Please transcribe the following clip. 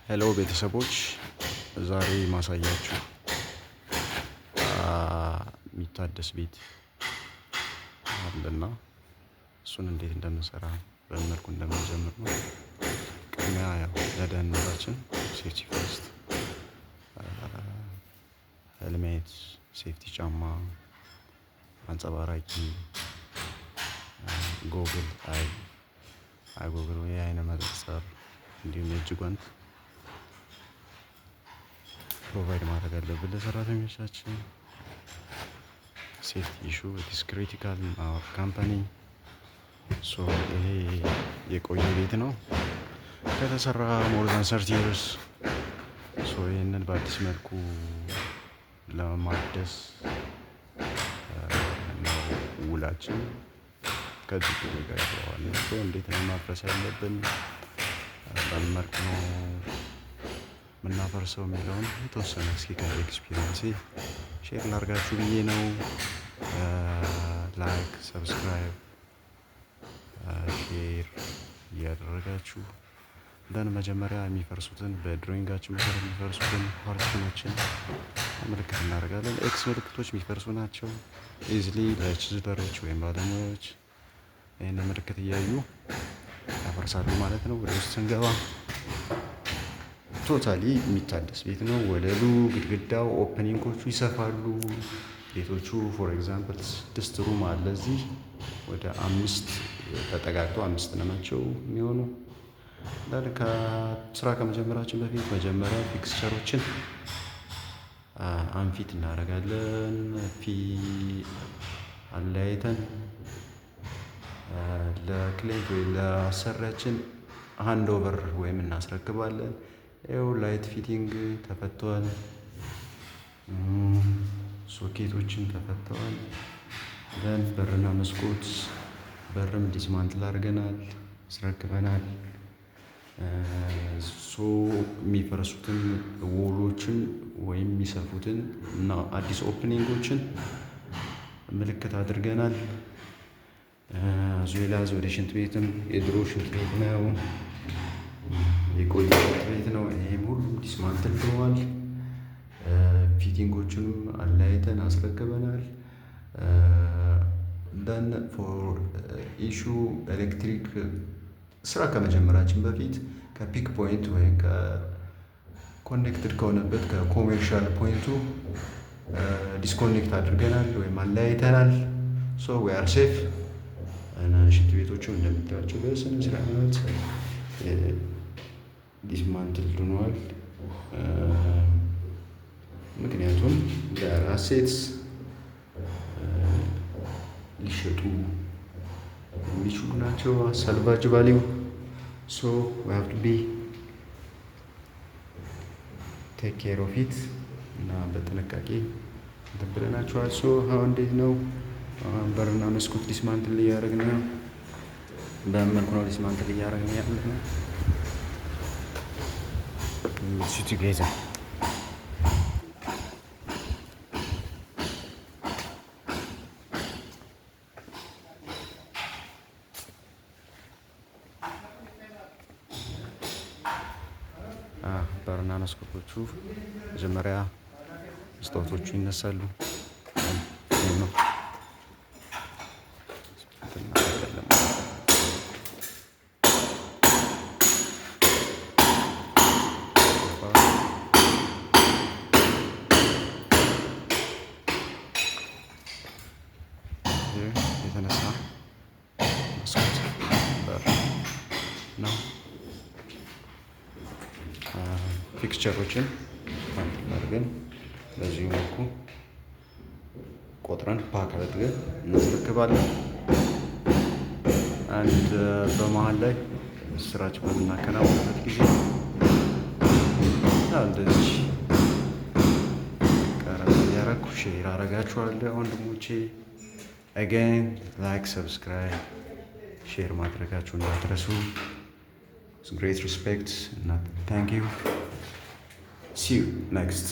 Hello ቤተሰቦች፣ ዛሬ ማሳያችሁ የሚታደስ ቤት አለና እሱን እንዴት እንደምንሰራ፣ በምን መልኩ እንደምንጀምር ነው። ቅድሚያ ያው ለደህንነታችን safety first፣ helmet፣ safety ጫማ፣ አንጸባራቂ goggle፣ eye goggle ወይ የአይን መነጽር እንዲሁም የእጅ ጓንት provide ማድረግ አለብን ለሰራተኞቻችን። Safety issue, it's critical our company። So ይሄ የቆየ ቤት ነው፣ ከተሰራ more than 30 years። So ይህንን በአዲስ መልኩ ለማደስ ነው ውላችን ከዚህ ጋር የተዋዋልነው። So እንዴት ነው ማፍረስ ያለብን፣ በምን መልኩ ነው የምናፈርሰው የሚለውን የተወሰነ እስኪ ከ experience ኤ share ላርጋችሁ ብዬ ነው። Like፣ subscribe፣ share እያደረጋችሁ። Then መጀመሪያ የሚፈርሱትን፣ በ drawing ኣችን መሰረት የሚፈርሱትን partition ኦችን ምልክት እናደርጋለን። X ምልክቶች የሚፈርሱ ናቸው። Easily ለ chiseler ኦች ወይም ባለሙያዎች ይህንን ምልክት እያዩ ያፈርሳሉ ማለት ነው። ወደ ውስጥ ስንገባ totally የሚታደስ ቤት ነው። ወለሉ፣ ግድግዳው፣ opening ኦቹ ይሰፋሉ። ቤቶቹ for example ስድስት room አለ፣ እዚህ ወደ አምስት ተጠጋግተው አምስት ናቸው የሚሆኑ። ከስራ ከመጀመራችን በፊት መጀመሪያ fixture ኦችን unfit እናደርጋለን። ፊ አለያይተን ለ client ወይ ለአሰሪያችን hand over ወይም እናስረክባለን። ይኸው light fitting ተፈቷል። ሶኬቶችን ተፈተዋል። Then በርና መስኮት፣ በርም dismantle አድርገናል፣ አስረክበናል። So የሚፈርሱትን wall ኦችን ወይም የሚሰፉትን እና አዲስ opening ኦችን ምልክት አድርገናል። As well as ወደ ሽንት ቤትም፣ የድሮ ሽንት ቤት ነው፣ የቆየ ሽንት ቤት ነው። ይሄም ሁሉም dismantle ብለዋል። Fitting ኦቹንም አለያይተን አስረክበናል። Then for issue ኤሌክትሪክ ስራ ከመጀመራችን በፊት ከ pick point ወይም ከ connected ከሆነበት ከ commercial point ኡ disconnect አድርገናል ወይም አለያይተናል። So we are safe። እና ሽንት ቤቶቹም እንደምታዩቸው በስነ ስርዓት dismantle ሆነዋል። ምክንያቱም assets ሊሸጡ የሚችሉ ናቸው። Salvage value, so we have to be take care of it እና በጥንቃቄ እንትን ብለናቸዋል። So አሁን እንዴት ነው? በርና መስኮት dismantle እያደረግን ነው። በምን መልኩ ነው dismantle እያደረግን ያለ ነው? See together። በርና መስኮቶቹ መጀመሪያ መስታወቶቹ ይነሳሉ። ነው እናደርጋለን። የተነሳ መስኮት በር ነው። Fixture ኦችን አድርገን በዚሁ መልኩ ቆጥረን pack አድርገን እናስረክባለን። አንድ በመሀል ላይ ስራችን በምናከናውንበት ጊዜ እንደዚህ ቀረጽ እያደረኩ share አረጋችኋለሁ ወንድሞቼ። Again, like፣ subscribe፣ share ማድረጋችሁ እንዳትረሱ። Great respect እና thank you. See you next.